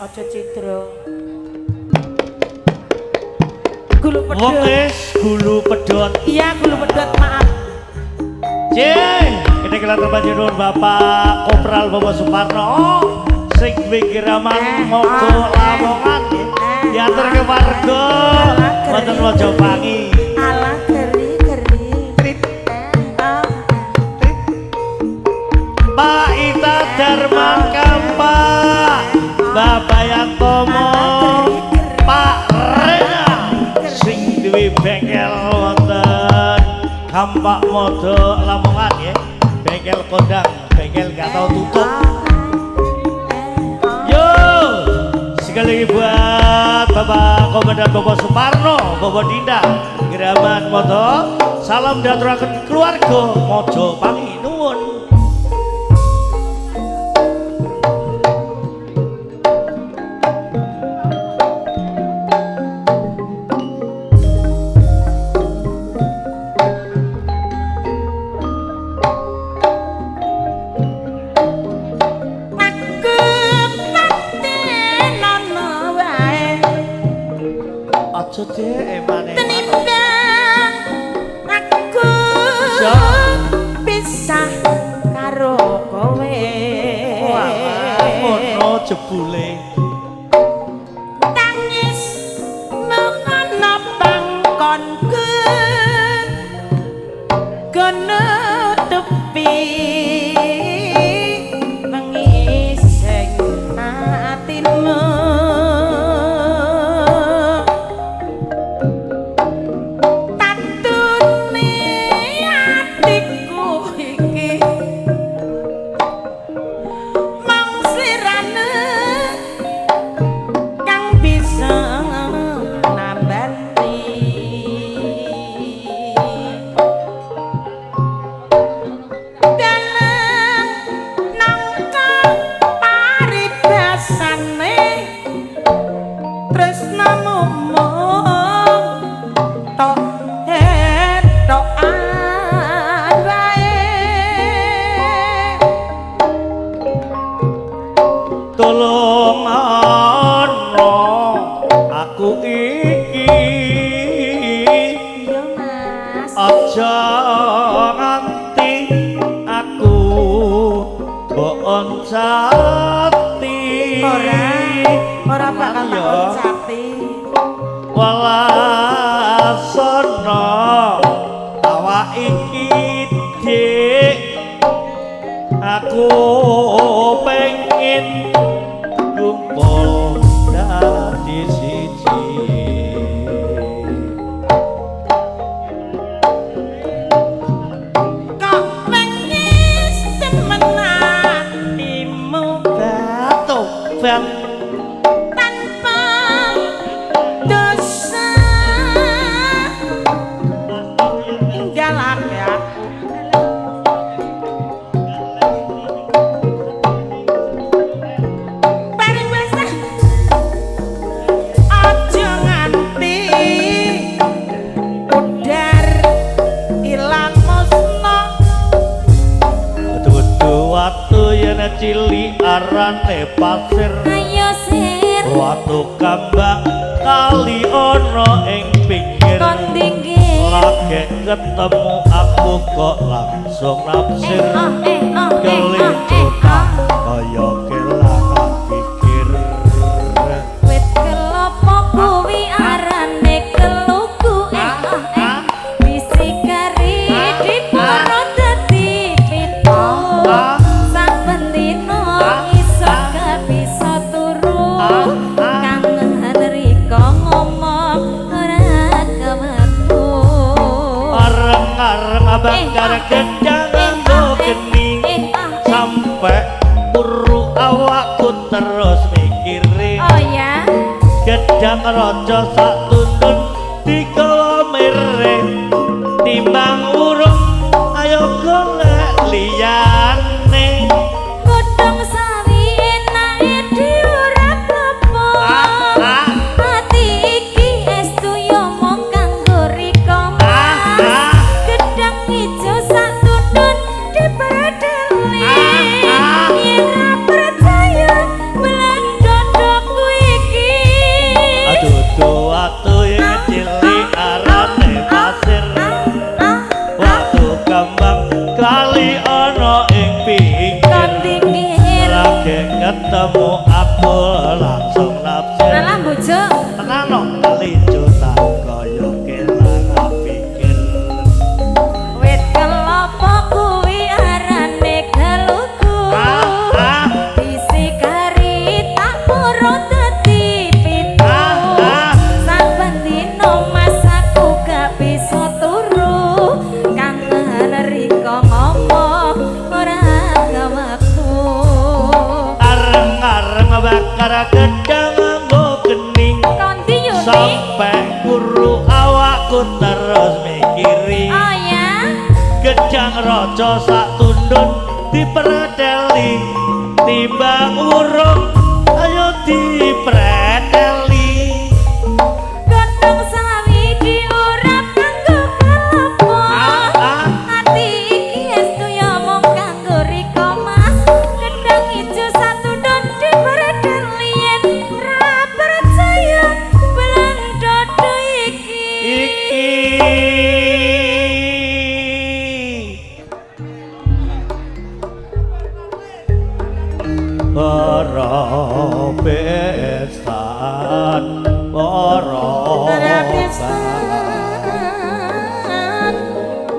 Aja cidra. Gulu Wong pedhot. wis gulu pedhot. Iya, gulu pedhot, maaf. Cih, gede kelan panjenengan Bapak Kopral Bapak Suparno sing wigiraman Mojo Lamongan diaturke warga wonten Mojopangi. Alah geri-geri. Pak Ita Darman Kampak, Bapak Yantomo, Pak Rena sing duwe bengkel wonten Kampak Mojo Lamongan ya. Bengkel kondang, bengkel gak tau tutup. Yo, sekali lagi buat Bapak Komandan Bapak Suparno, Bapak Dinda, Geraman Moto, salam diaturaken keluarga Mojopangi nuwun. Aku patenono wae. Aja dek emane. Tenimbang aku pisah karo kowe. Ngono jebule. Tangis mengono pangkonku genutupi wengi sing atimu. Tatune atiku iki mung slirane kang bisa nambani. Dalem nangka paribasane tresnamu mung tok hetokan wae. Tolong ana aku iki. Iya Mas. Aja nganti aku mbok oncati. Ora, ora bakal tak Ya. oncati. Walasono awak iki dik, aku pengen kumpul dadi siji. Kok wengis temen atimu Batobat tanpa dosa ninggalake aku. Bareng wis aja nganti udar ilang musna. Dudu watu yen cilik arane pasir. Ayo sir. Watu kambang kali ana ing pinggir. Kon dinggir. Lagi ketemu aku kok langsung nafsir. Eh oh eh oh eh oh eh Kelicutan oh. kaya kelangan pikir. Wit kelopo kuwi arane keluku eh oh eh. Bisi kari diporo dadi pitu. Saben dina iso gak bisa turu. Kangen rika ngomong ora kemetu. Areng-areng bakar gedang nganggo geni. Sampai turu awakku terus mikirin. Oh ya. Gedang raja sak tundun digawa mere. Timbang urung ayo golek liyane. Godhong sawi enake diurap lepo. Ati iki estu yo mung kanggo rika Mas. Gedang ijo sak tundun dipredeli. Yen ra percaya blendodokku. Cabul langsung nafsir. Alah bojo. Tenan no kelincutan kaya kelang pikir. Wit kelapa kuwi arane gelugu. Ah, ah. Disikari tak purun dadi pitu. Ah, ah. Saben dina Mas aku gak bisa turu. Kangen rika ngomong ora gawakku. Areng-areng bakar gedang nganggo geni. Kondi Yuni? Sampai guru awakku terus mikiri. Oh ya. Gedang raja sak tundun dipreteli, timbang urung ayo dipreteli. Godhong sawi iki ora kanggo kelapa. Ah, ah. Ati iki estu ya mung kanggo rika Mas. Gedang ijo satundun dipreteli yen ra percaya belang dodo iki. Iki para besan para Pisan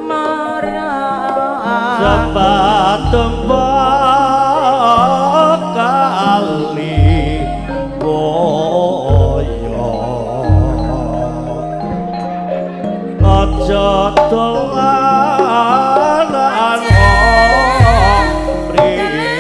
mara sepatung kali boyo aja dolanan priyo.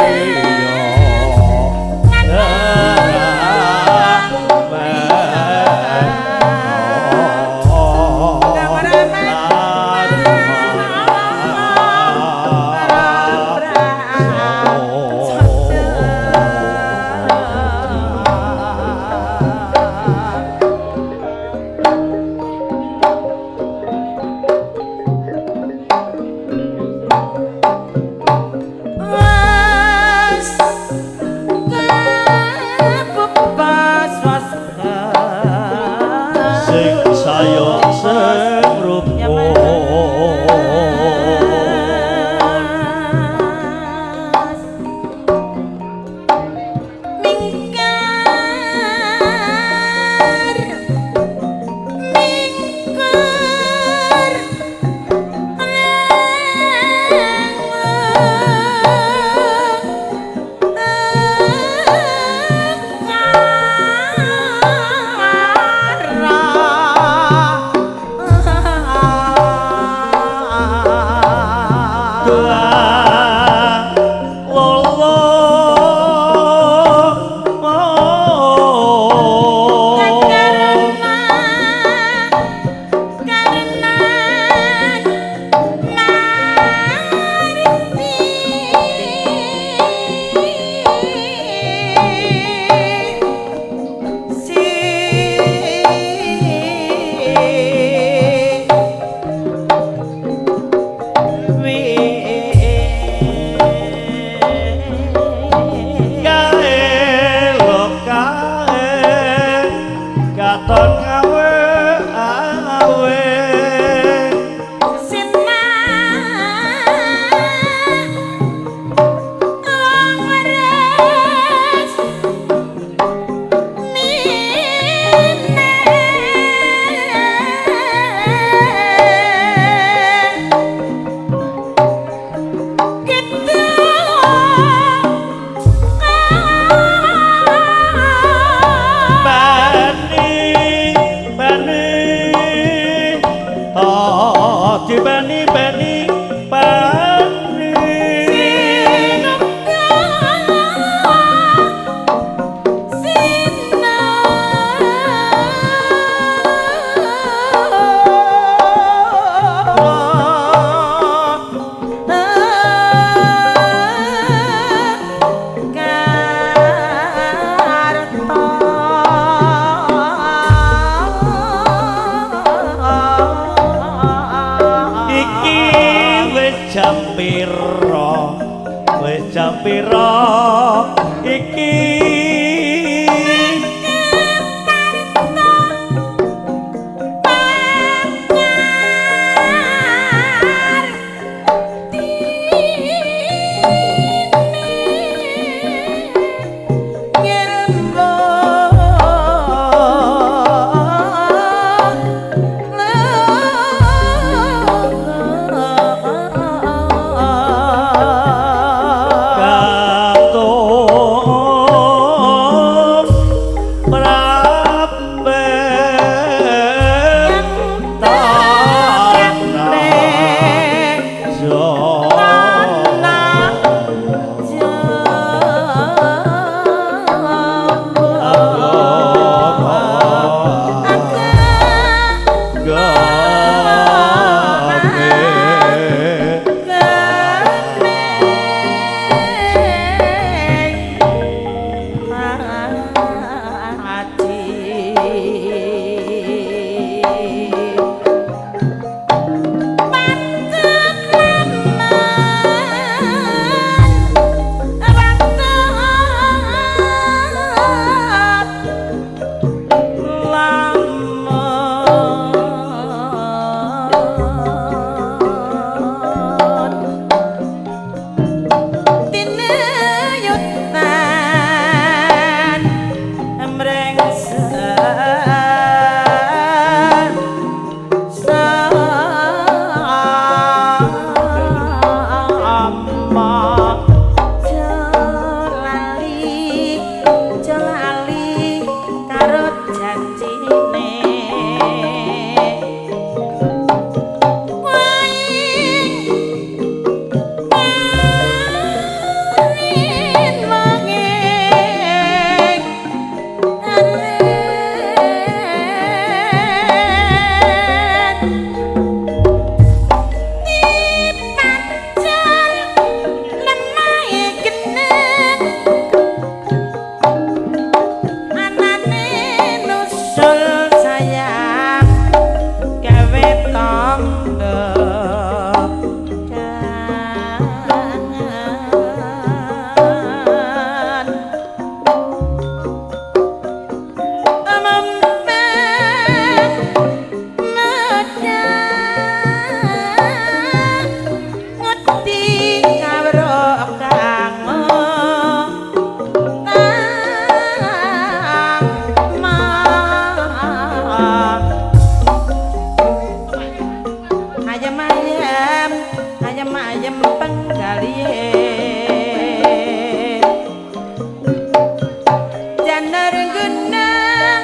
jeneng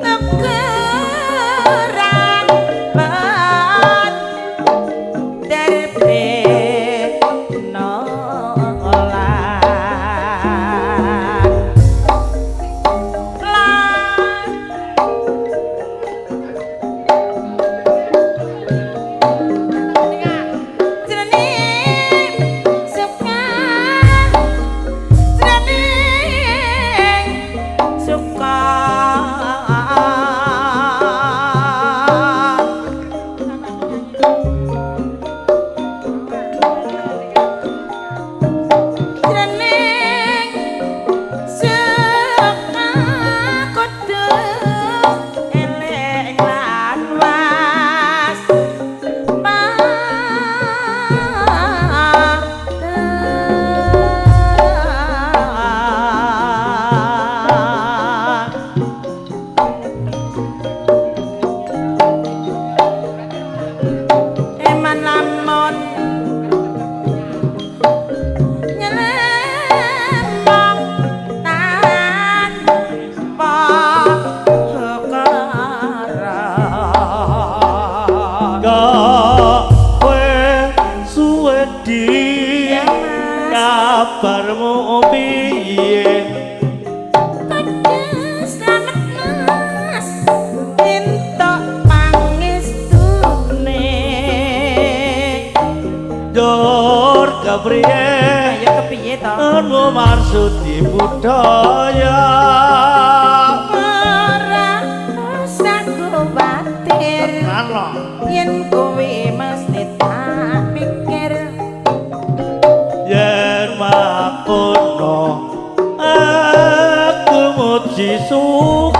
tegeran ban terbit nolak lan jroning suka jroning suka jroning suka kudu eling lan was Eman lamun nyelembong tanpa perkara. Kowe suwe di Ya, Mas. Kabarmu piye? Kudu slamet Mas. Entuk pangestune. Dor kepriye? Ayo kepiye to? Anu marsudi budaya. Ora usah kuwatir. Tenan lho. Yen kowe mesti tak pikir. Yen makono aku muji syukur.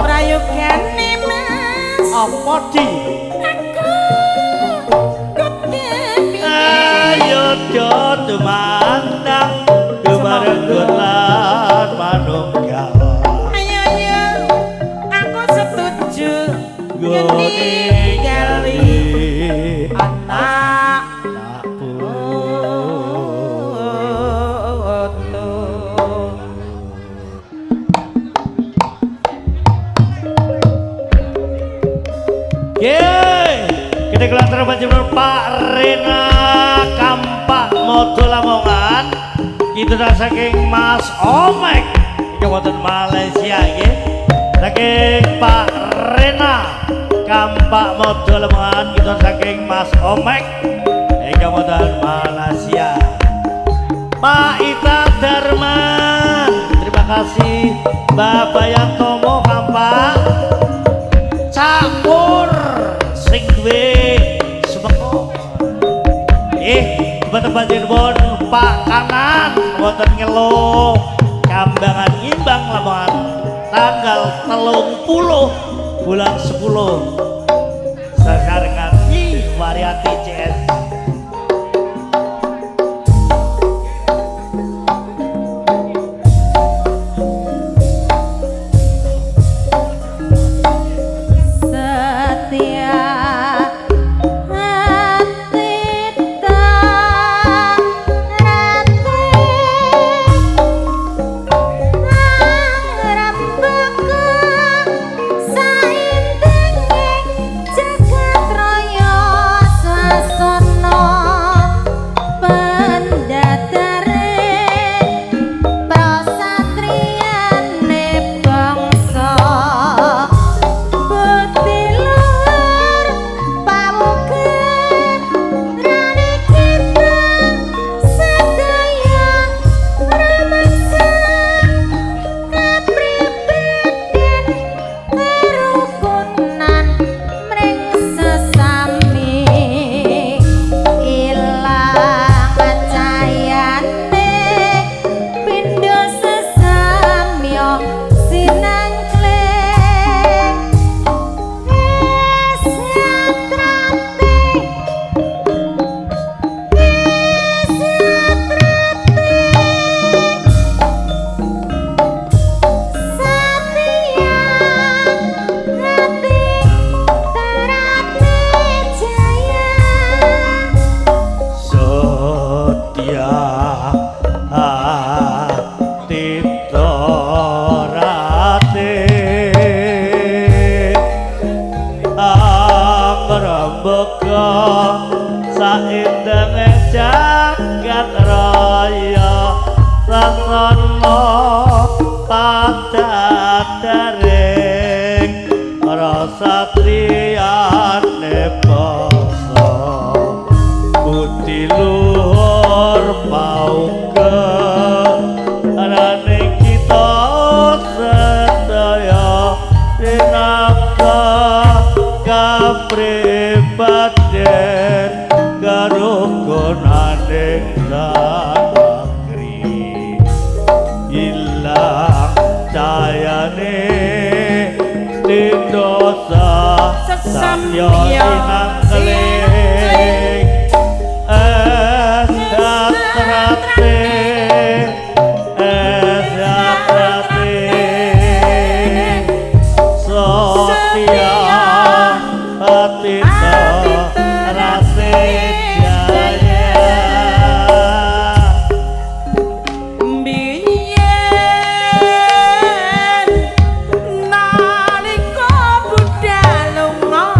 Prayogane Mas. Apa di? Aku kudu piye? Ayo do tumandang gumarenggut lan manunggal. Ayo ayo aku setuju yen Gone ninggali anak tak putu. Yeay, kita kelantaran panjenengan Pak Rena Kampak Modo Lamongan. Kita saking Mas Omek iki wonten Malaysia nggih. Saking Pak Rena Kampak Modo Lamongan kita saking Mas Omek iki wonten Malaysia. Pak Ita Darman, terima kasih. Bapak Yantomo Kampak Campur sing duwe sumeko. Nggih, panjenengan Pak Kanan wonten Ngelo Kambangan Ngimbang Lamongan tanggal 30 bulan 10 sesarengan Nyi Waryati CS. Setia hati tarate rambeka saindenging jagat raya swasana. Yo sinangkeling es datrate, es datrate setia ati terase jaya. Biyen nalika budal lunga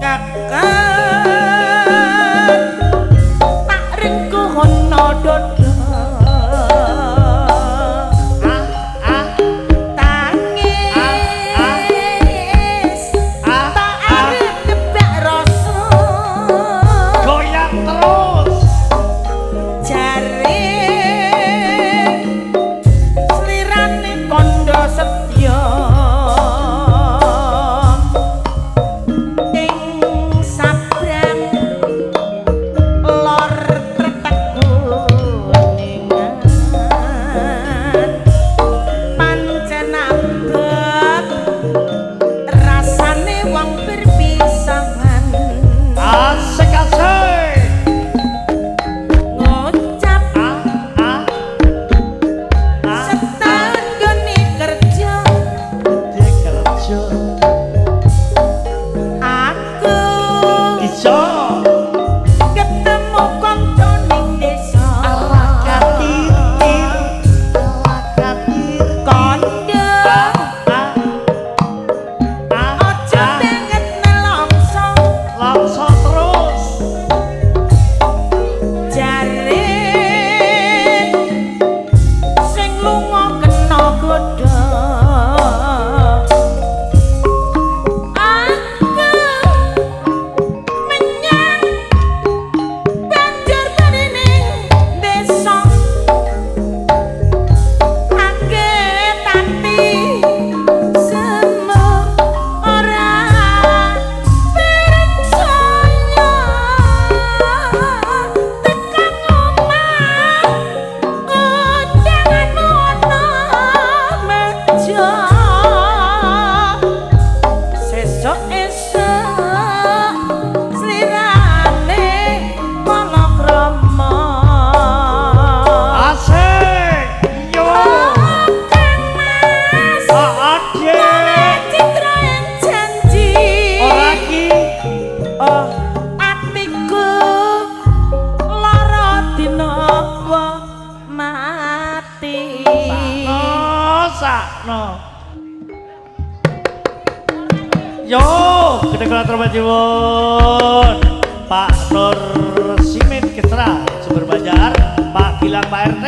kakek tak rengkuh ana dodo Ah ah tangis ah tak ah arep kebak rasa goyang terus. Jare slirane kandha setya ing sabrang lor tretek kuningan pancen abot rasane wong berpisahan. Asik asik. Ngucap Ah ah ah setanggone kerja dia kerja aku iso ketemu kanca ning desa. Ala katir tir, ala katir. Kandha Ah ah ah aja ah banget nelongso langsung terus. Jare sing lunga kena godha aku menyang banjur ning desa kaget ati semu ora percaya tekan omah undanganmu ana meja sesuk esuk slirane palakrama. Asik yo. Kang Mas Ah kowe citra yang janji ora ki. Oh atiku lara dina mati. Sakno sakno. Yo, gede kula terbajiwun. Pak Nur Simin Kesra, Sumber Banjar, Pak Gilang Pak RT.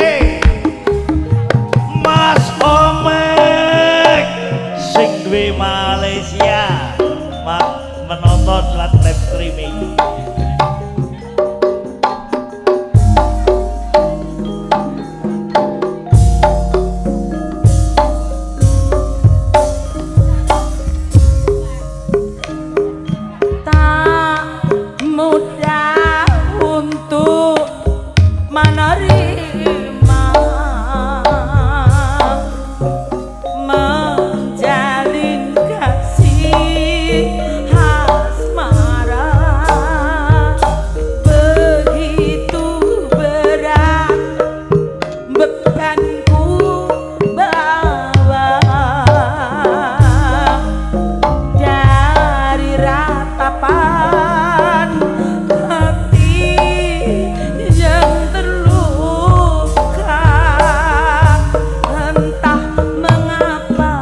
Mas Omek sing duwe Malaysia menonton live streaming. Tak mudah untuk menerima menjalin kasih asmara begitu berat bebanku bawa dari ratapan hati yang terluka entah mengapa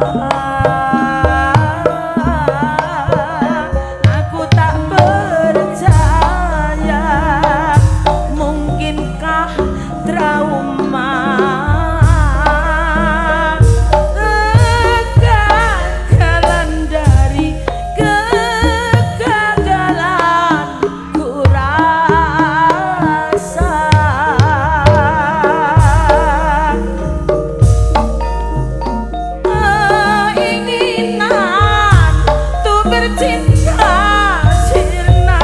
aku tak percaya mungkinkah trauma kegagalan dari kegagalan ku rasa keinginan tuh bercinta sirna.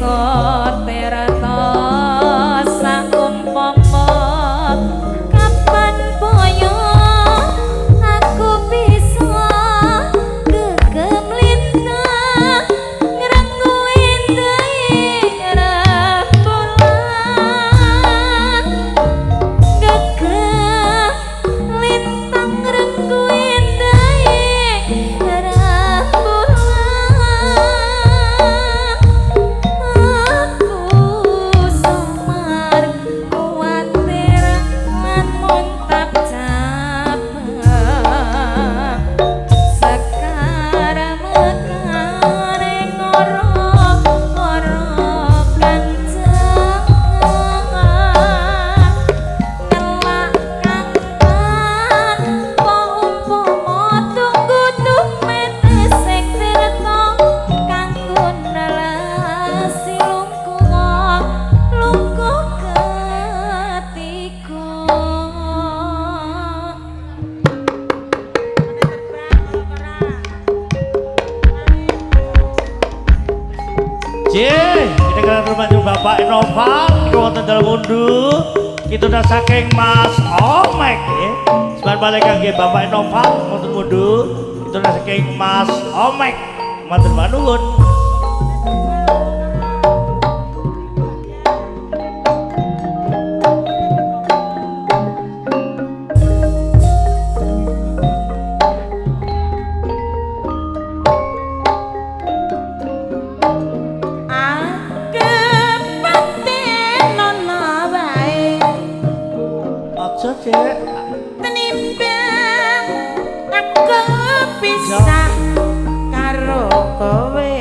saka tirta saumpama kapan boyo aku bisa gegem lintang ngrengu endahe rembulan gegem lintang ngrengu endahe rembulan aku sumar kuwatir lan muntap capek sekar mekar ngoro-ngoro kanjeng ngelak kang tanpa umpama tunggu tumete sing tirta kanggo nalasi lungguh lungguh ketiga. J, kita kalian rumah Bapak Inoval, niku wonten dalem unduh. Kita udah saking Mas Omek nggih. Sebar balik kangge Bapak Inoval wonten unduh. Kita udah saking Mas Omek. Matur nuwun. Akepatenono wae Aja, Cek. tenimbang aku pisah karo kowe.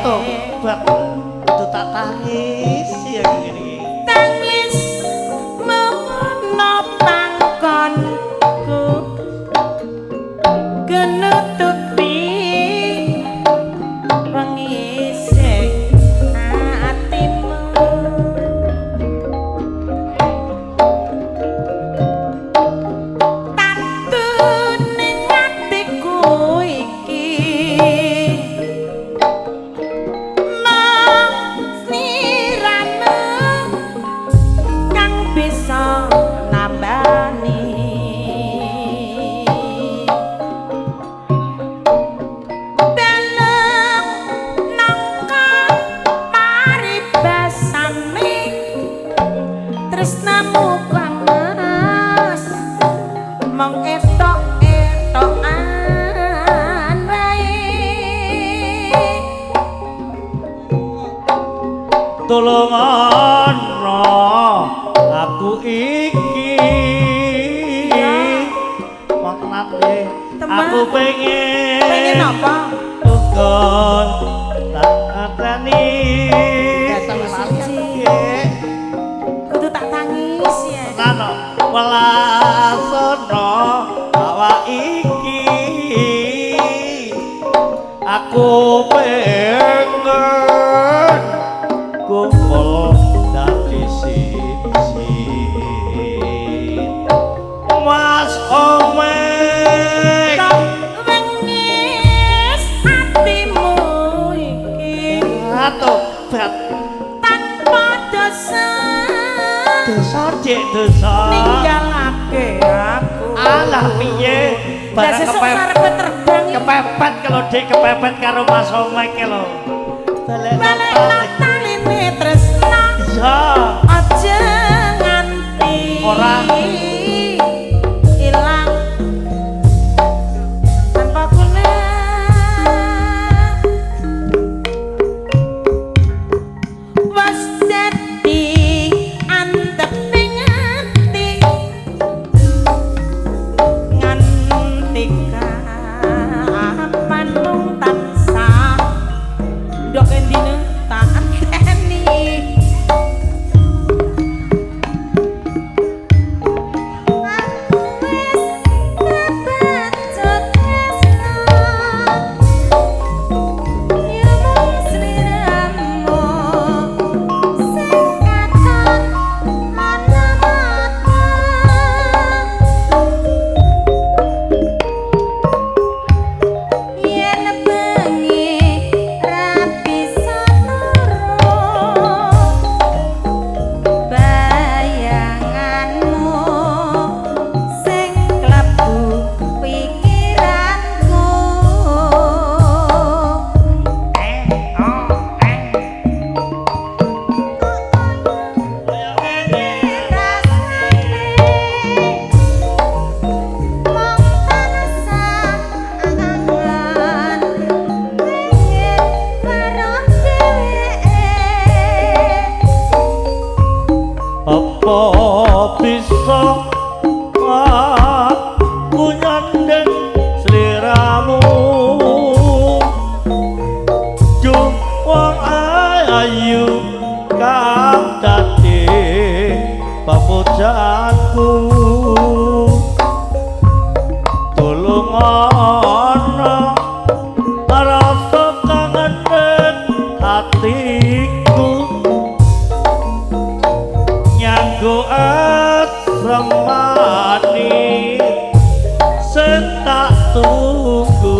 Tobat. Kudu tak tangis ya ngene iki. Tangis memono pangkonku kenutupi pengisik atimu. Tatu ning atiku iki mung sliramu kang bisa nambani. Dalem nangka paribasane tresnamu kang Mas mong etok-etokan wae. Tulungono aku iki. Wong tenan piye? Teman. Aku pengen. Pengen apa? Uga tak anteni. Suci. Kudu tak tangis ya. Tenan welasono awak iki. Aku pengen kumpul dadi siji. Mas Omek. Tok wengis atimu iki Tobat. tanpa dosa Dosa Cek, dosa. ninggalake aku. Alah piye? Lah Barang sesuk kepepet. arepe terbang iki. Kepepet kalau Dek kepepet karo Mas Omek ki lho. Balik Balik taline tresna Iya. aja nganti Ora. ilang tanpa guna. Wes dadi antep ning ati nganti kapan mung tansah ndok endine tak anteni. Apa bisa aku nyandeng sliramu? Duh wong ayu kang dadi papujanku, tulung ana rasa kangen atiku, nyanggo asmani sing tak tunggu.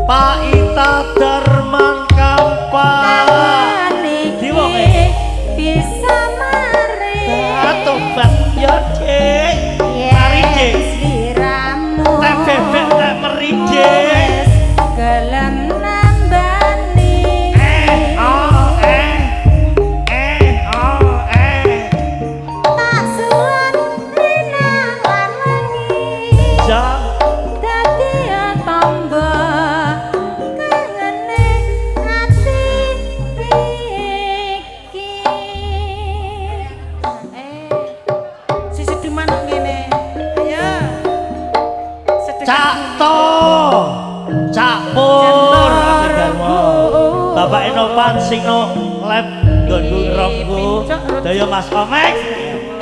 Pak Ita Darman Kampak Iki bisa mari. Tobat ya, Dik. Mari, Dik. Sliramu Tak bebek tak meri, Dik. wis gelem nambani. Eh, oh, eh. Eh, oh, eh. Tak suwun rina lan wengi. Ja. Dadi tombo kangene ati iki. Eh, sisi di mana ngene? Ayo. Sedekah. Cak To. Cak Pur. Bapak Enopan sing no lab nggonku rokku. Daya Mas Omek.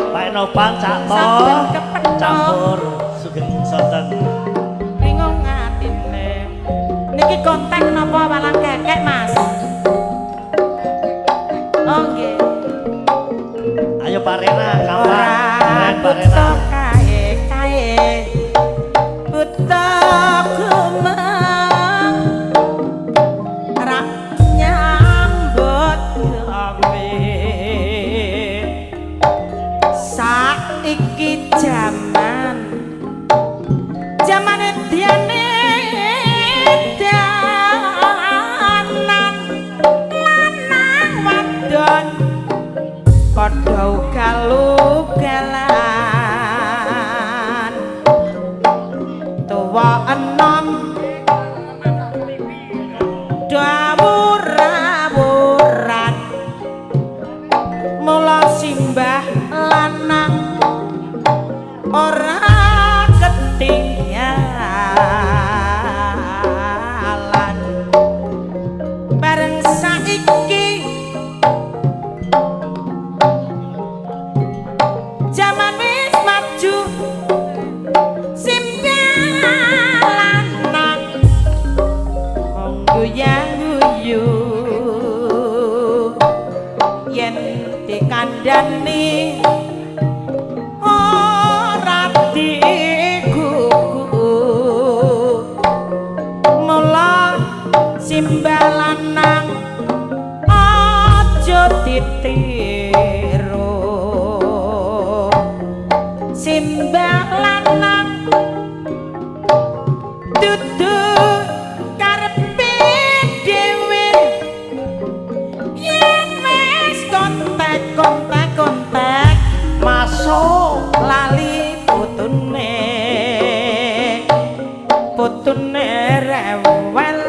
Pak Enopan Cak To. Saben kepethuk. Cak Pur sugeng sonten. Bingung atine. Niki kontak napa walang kekek, Mas? Oh nggih. Ayo Pak Rena, kapan? Ora Keren Pak buta Rena. kae-kae. Buta kumeng. Ra nyambut gawe. Saiki jaman jamane diane danan lanang wadon padha ugal-ugalan, tuwa enom dawur-awuran. Mula simbah lanang ora ketinggalan. Bareng saiki jaman wis maju, simbah lanang mung guyu yen dikandani ora digugu. Mula simbah lanang aja ditiru. Simbah lanang dudu karepe dhewe, yen wis kontak kontak kontak Masuk. Lali putune, putune rewel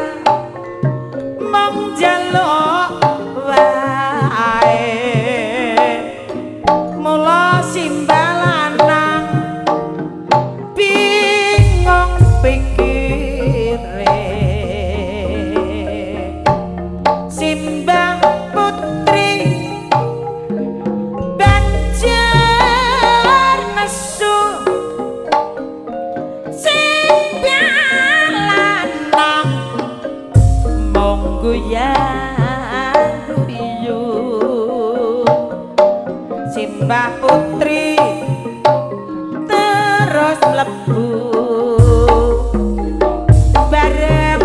mung njaluk wae. Mula simbah lanang bingung pikire. Simbah putri banjur nesu, simbah lanang mung guyu. Simbah putri terus mlebu bareng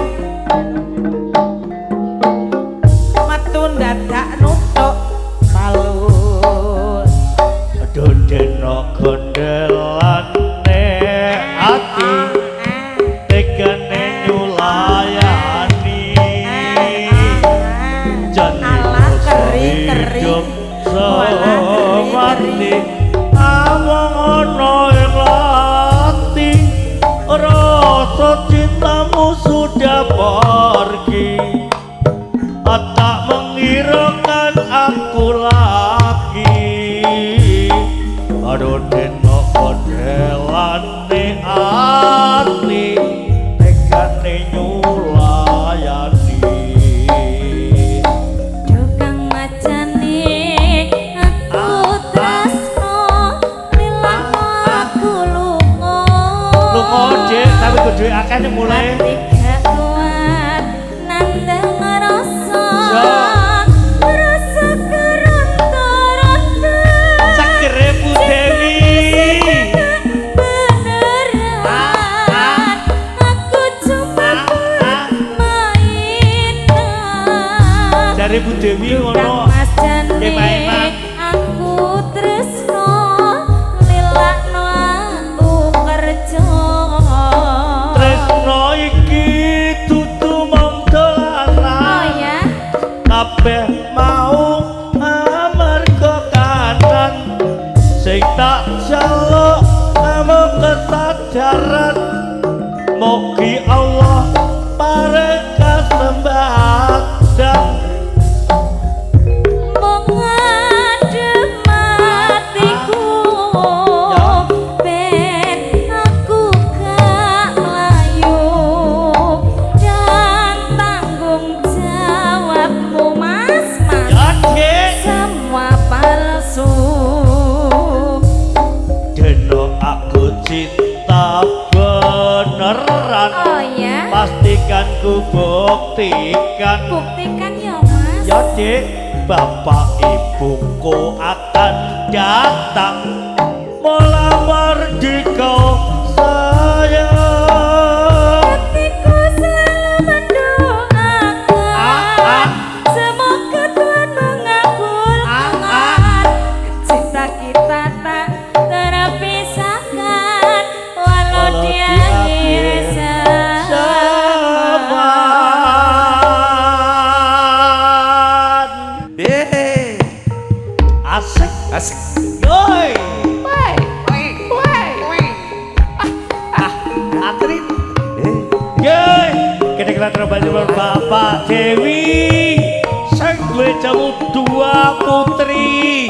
metu dadak nutuk palus. Aduh deno gondelane ati tegane nyulayani. Jane Alah keri-keri. hidup Walah semati keri-keri. Amung ana ing ati, rasa cintamu sudah pergi. Tak mengiraukan aku lagi. Gelane ati tegane nyulayani. Tukang macane aku tresno lilangno aku lunga. Lunga Dik, tapi kudu akeh ning mulai. Ati gak kuat nandang rasa. Rasa keronto-ronto. Segere Bu Dewi. Beneran aku cuma buat mainan. Jare Bu Dewi ngono. Mas jane mainan. Aku tresno lilakno aku kerja. Tresno iki dudu mung dolanan. Oh ya. Kabeh mau amarga kanan sing tak jaluk amung kesadaran. Mugi Allah paring kasembatan. Mung adem atiku ben aku gak mlayu dan tanggung jawabmu Mas, Mas. Ya Dik. Semua palsu. Deno aku cinta beneran. Oh ya. Pastikan ku buktikan. Buktikan ya Mas. Ya Dik, bapak ibuku akan datang melamar di kau sayang. Hatiku selalu mendoakan. Semoga Tuhan mengabulkan. Cinta kita tak terpisahkan walau Walau di di akhir akhir zaman. Zaman. Yeay. Asik. Asik. Yoi. Atrit. Yeay. Kene kelan banjur Bapak Dewi. Sing duwe jamu dua putri.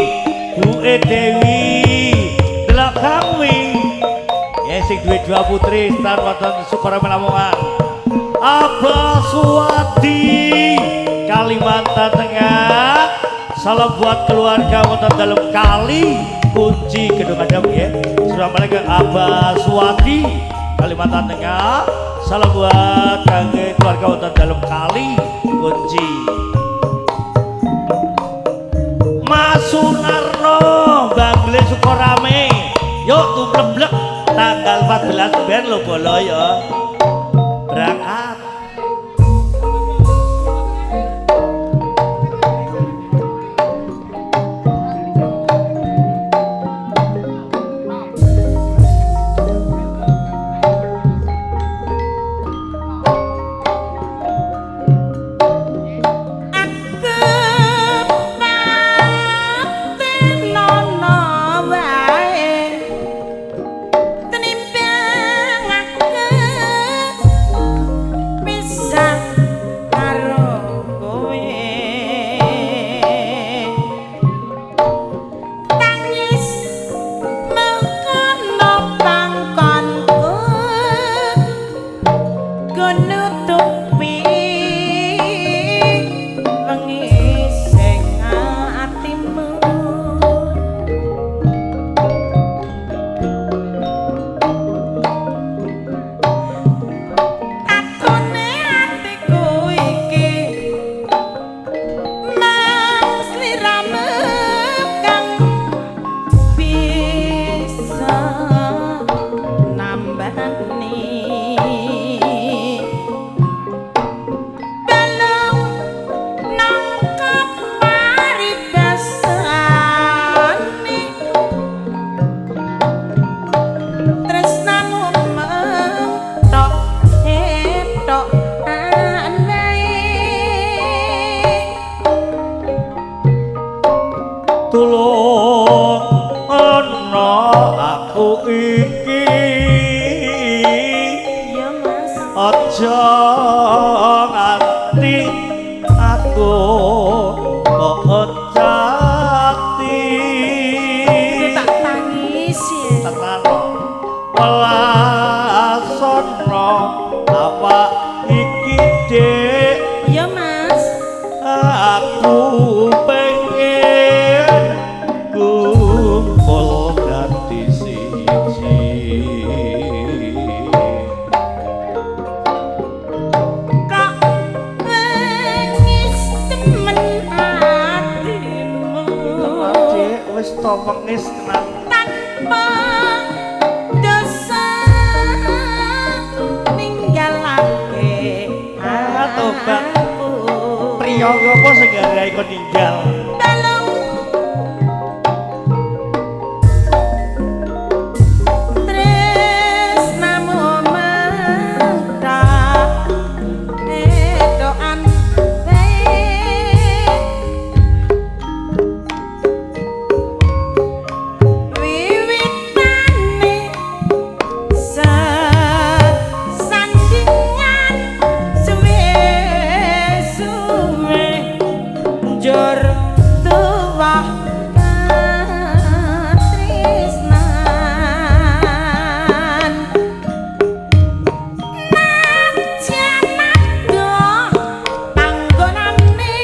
Bu Dewi. Delok kami. Ya sing duwe dua putri stan wonten Sukorame Lamongan. Abah Suwadi Kalimantan Tengah. Salam buat keluarga wonten dalem kali kunci Gedung Adem ya. Assalamualaikum Abah Suwadi Kalimantan Tengah. Salam buat kangge keluarga wonten dalem kali kunci. Mas Sunarno Bangle Sukorame. Yuk tumleblek tanggal 14 ben lo bolo ya. Berangkat. Aku patenono wae tenimbang aku pisah karo kowe. Tangis mengkono pangkonku nutupi wengi sing atimu. Tatone atiku iki mung sliramu kang bisa nambani. Balung nangkep paribasane tresnamu mentok ethok wae. Tulung ana aku iki. Iya Mas. Aja nganti aku kok ati. Tak tangis ya. Tenan. Suta wengis tenan tanpa dosa ninggalake tobat. Aku. Priya apa sing garai kon ninggal? Telung tresnamu mentak edoan bae wiwitane sesandingan suwe-suwe njur tuwa katresnan. Najan adoh panggonane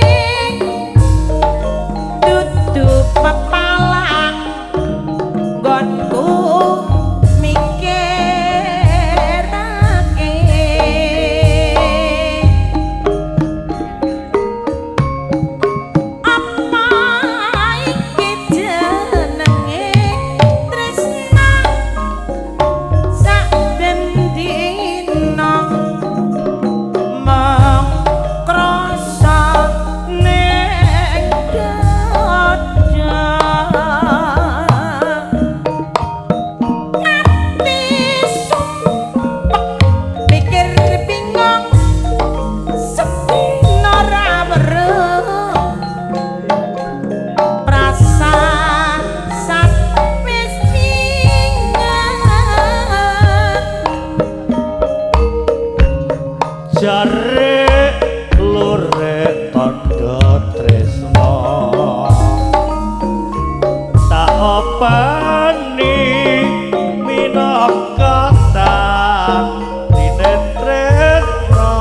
dudu pepalang nggonku mikirake. Apa iki jenenge tresna saben dina mung krasa ning dada ati sumpek mikir bingung sepino ra weruh prasasat wis pinget. Jare lure tandha tresna tak openi minangka tandine tresna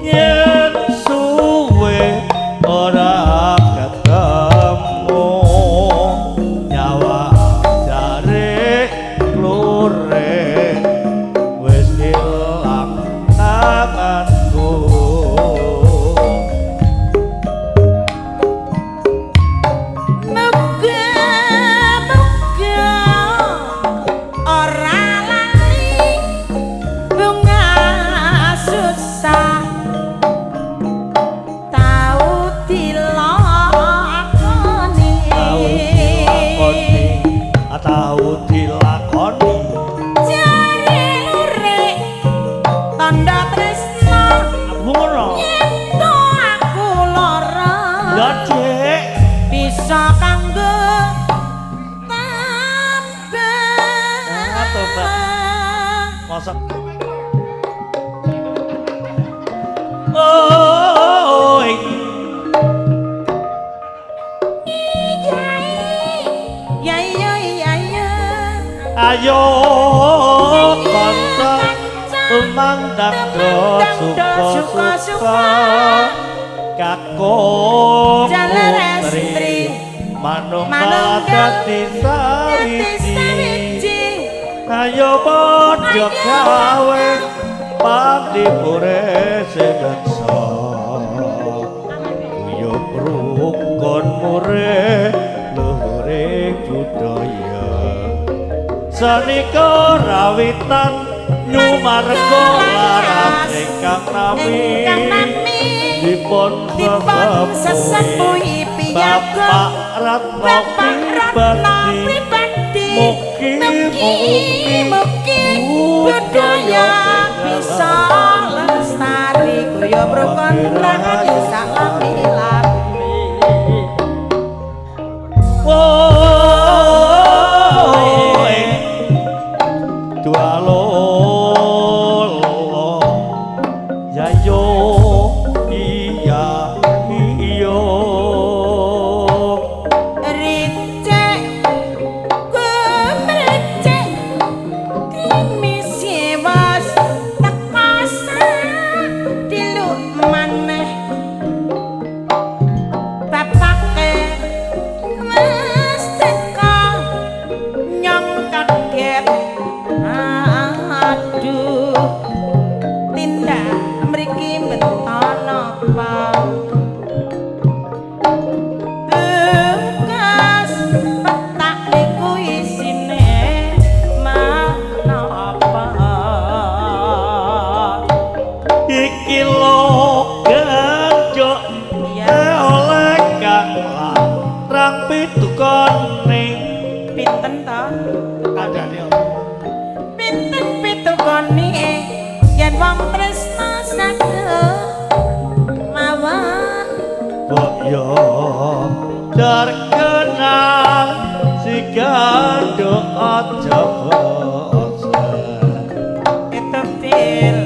yen suwe ora ketemu nyawa jare lure wis ilang tanganku. Muga-muga ora lali bunga susah tau dilakoni. Tau dilakoni, tau dilakoni. Jare lure tandha tresna Aku ngono. yen to aku lara Ya Dik, bisa kanggo tambah. Tobat. Masa Oh, Ya ya ya ya. Ayo kanca tumandang do suka-suka kakung Jaler putri estri manunggal manunggal dadi dadi sawiji. sawiji. Ayo padha gawe pandipure sedeksa guyub rukun mure luhure budaya sanika rawitan nyumarga laras ingkang nami Ingkang nami dipun dipun sesepuhi piyaga Bapak Ratno Bapak Ratno pribadi pribadi. Mugi Mugi mugi budaya bisa lestari guyub rukun rahayu salami-lami. Woi dua lolo ya yo iya iyo Ricek kumrecek krimisi was Iki lo gendok Iya. oleh kang larang pitukone. Pinten to? Kandhane Pinten pitukone yen wong tresna saged mawon. Mbok yo terkenal si ganduk aja bosen. Ketepil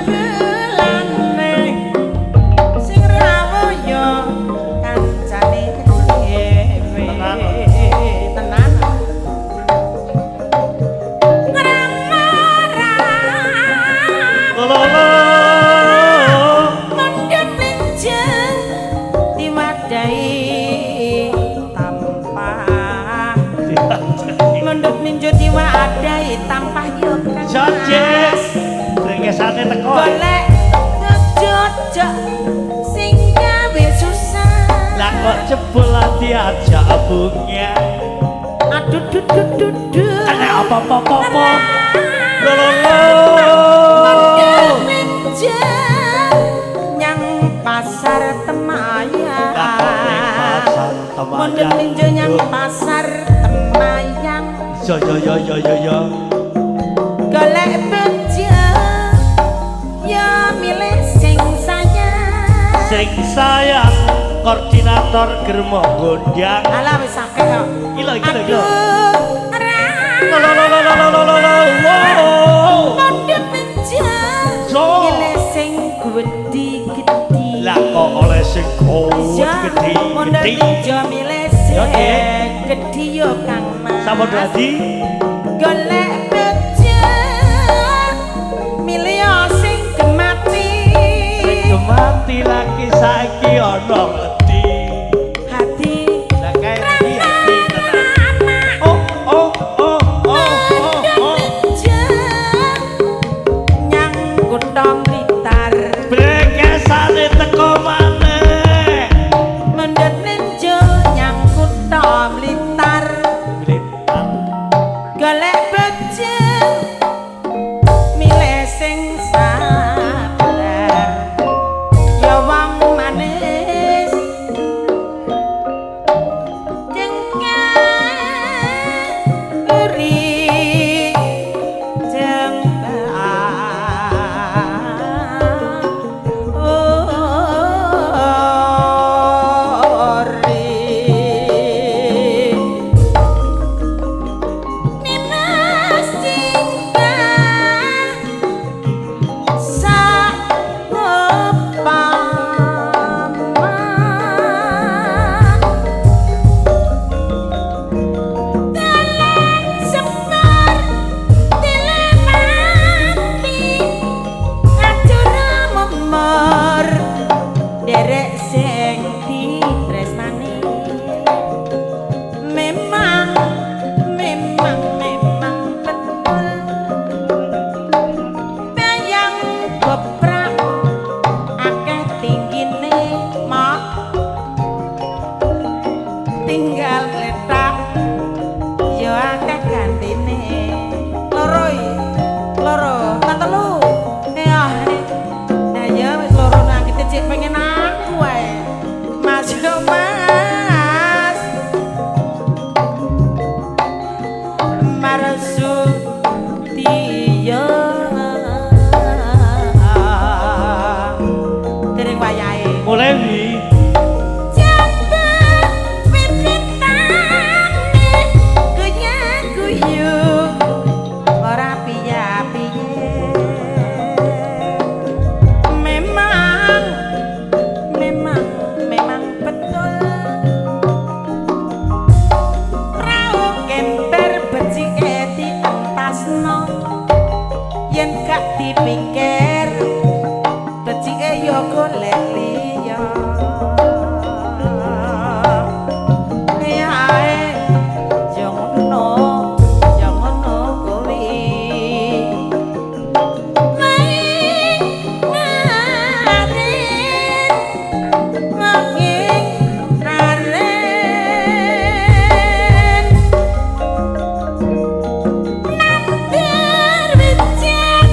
jebulane sing rawuh yo kancane dhewe. Tenan. Tenan. Ngrama-rama Lo lo lo. Mendhet lenjeng diwadahi tampah. Mendhet ninjo diwadahi tampah yo Kang Jaje. Mas. Brengesane teko. Golek ngejojok sing gawe susah. Lah kok jebul diajak bunga. Aduh duh duh duh duh. Kena apa-apa-apa. Lo lo lo. Mendhet lenjeng nyang pasar Temayang. Lah kok ning pasar Temayang. Mendhet ninjo nyang pasar Temayang. Yo yo yo yo yo yo. Golek bejo ya milih sing sayang. Sing sayang koordinator Germo Gondang. Alah wis akeh kok. Iki lho iki lho iki lho. Aduh, ra. Lo lo lo lo lo lo lo lo. Wow. Mendhet bejo Jo. milih sing gedhi-gedhi. Lah kok oleh sing Ya, gede mendhet gede. bejo milih sing Yo, Dik. gedhi yo Kang Mas. Sampun dadi. Golek bejo milih yo sing gemati. Sing gemati lagi saiki ana ngendi? Hati Lah kae iki hati tenan. Oh oh oh oh oh oh. Nyang kutha Blitar. Brekesane teko maneh. Mendhet nenjo nyang kutha Blitar. Blitar. Golek bejo milih sing sabar. Ya wong manis jengkang uri jengkang uri. Nimas cinta saupama dalan semar dilemati ngacur memor derek sing ditresnani. Memang memang memang betul bayang goprak akeh tinggine mak tinggal gletak ya akeh gantine. Loro iki, loro tak telu ya. Nah ya wis loro nang kita cek pengen aku wae Mas yo Mas Marsudiyo dereng wayahe. Mulai wi. Jambak pipitane guyu-guyu ora piye-piye. Memang memang memang betul prau kemper becike dientasno yen gak dipikir becike ya golek liya. Ae ya ngono ya ngono kuwi. Maing ngarin maing aren nandur becik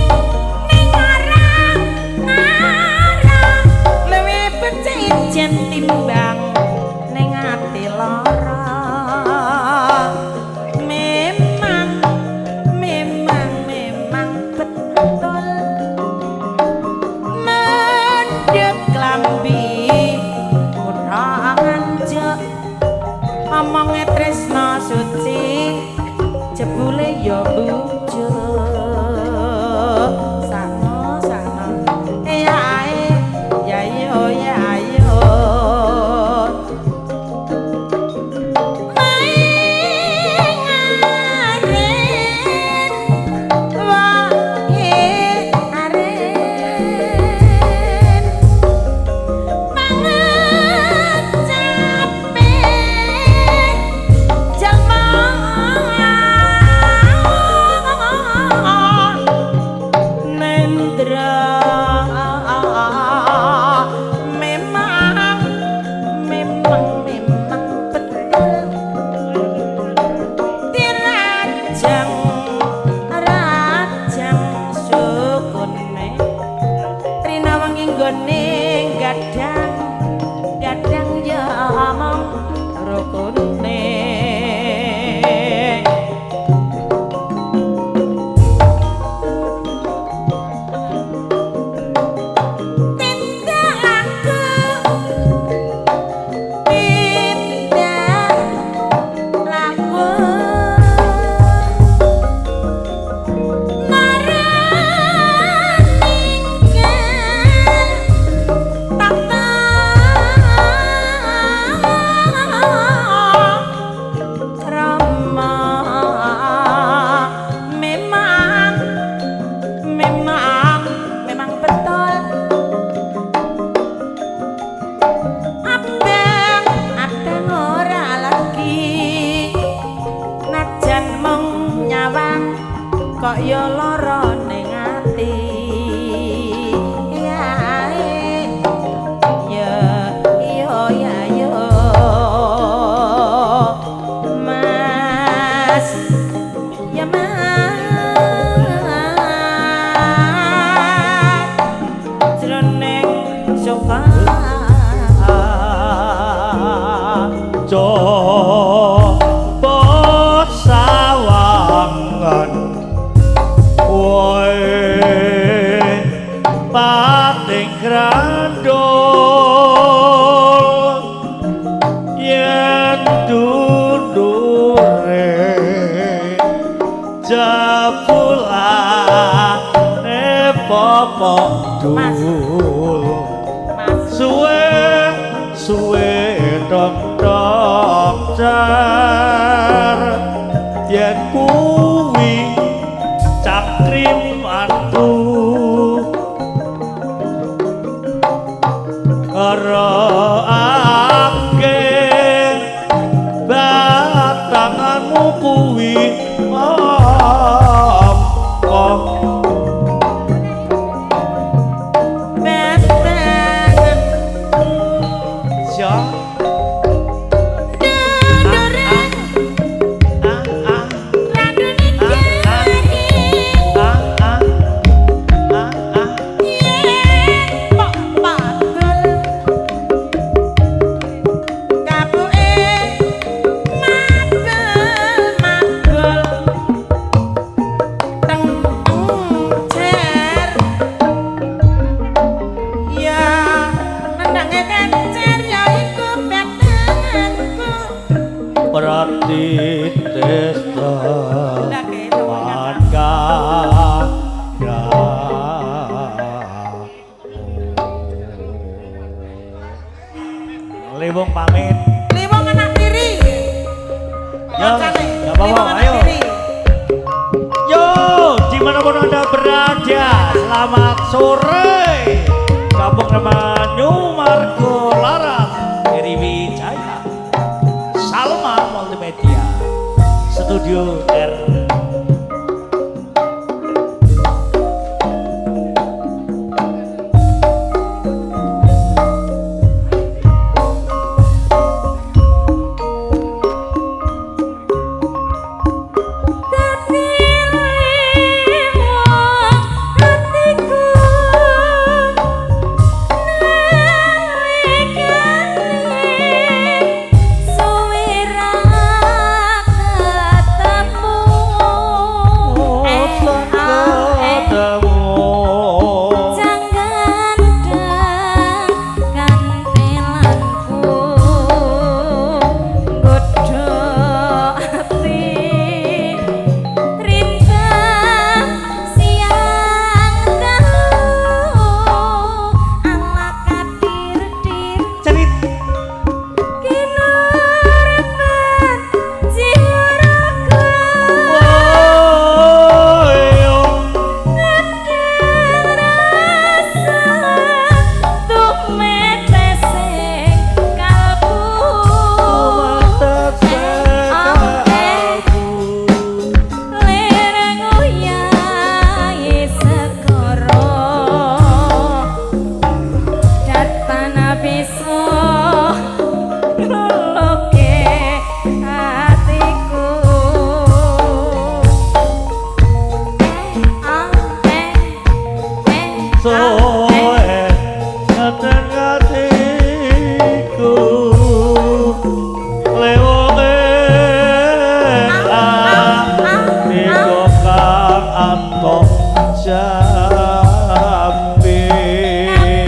Nggone gadang gadang ya mong rukune. Tindak laku, tindak laku marang ninggal tata krama. Memang memang memang betul abang abang ora lagi najan mung nyawang kok ya lara ning ati. Ya ya ya ya ya Mas, ya Mas, jroning suka Coba sawangan woe pating grandol yen dundure jebulane popok Mas. dul Mas suwe suwe dok dok jar yen kuwi cakrimanku ngeroake batanganmu kuwi apa batanganku ya dundure ah ah Radune garing ah ah ah ah yen kok padul kapuke mabel mabel teng cer ya nendange kencer ya iku batanganku. Pratitesta Ndake maka Lewung pamit. Liwong anak tiri. Ya, Kancane, nggak apa-apa, Liwong anak ayo. tiri. Yo, dimanapun Anda berada, selamat sore. Kampung nama New Margo Laras, Heri Wijaya, Salma Multimedia, Studio R. Dadi liwong atiku nalikane suwe ra ketemu. Ketemu. Jangan kantelanku godho ati rintang siang dalu ala kadir-dir Cerit. kinurban jiwa raga. Oh, yo. Kadang rasa tumetes ing kalbu. Lereng uyahe segara datana bisa ngluluke atiku. Eh ah eh eh ah eh. Soe jambe.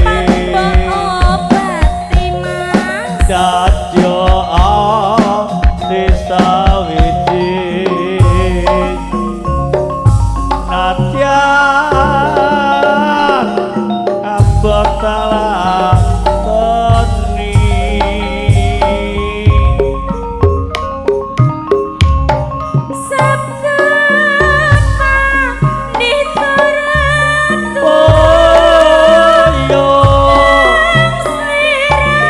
Kapan mbok obati Mas? Dadyo ati sawiji nadyan abot talakoni. Sebab diturut Oh yo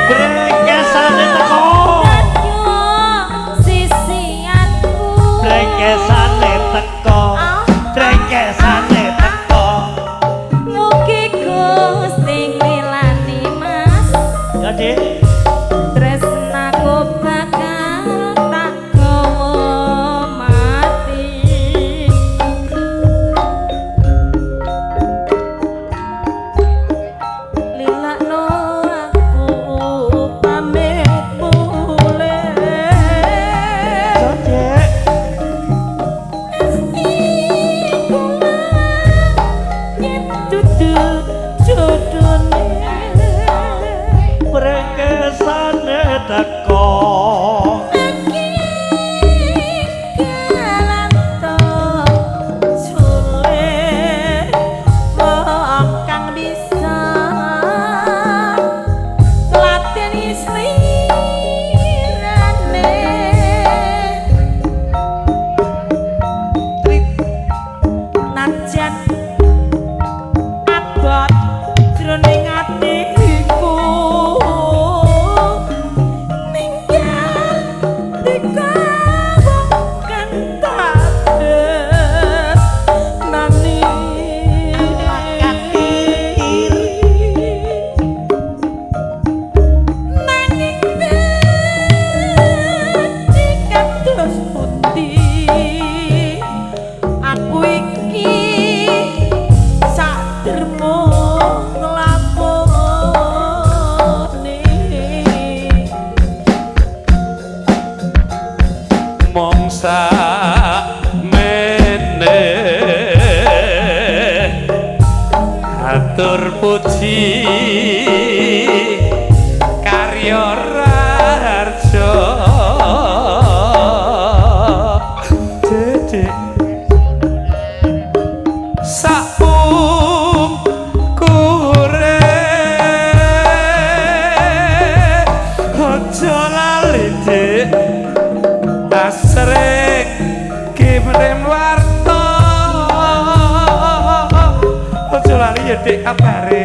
brekesane teko, sisianku. brekesane teko, brekesane teko. Mugi Gusti ngilani Mas. Ya Dik. Tresnaku bakal tak gawa mati. Lilakno aku pamit mulih. Ya Dik. Yen dudu jodone. Brekesane teko. Jule wong kang bisa ngladeni slirane. Trip najan abot jroning atiku ninggal dikawong kang tresnani. Katir. Nanging dadi kados pundi aku iki sak dermo nglakoni. Mongsa mene atur puji karya raharja Dedek sapungkure aja lali Dik asring kirim warta aja lali ya Dik kabare.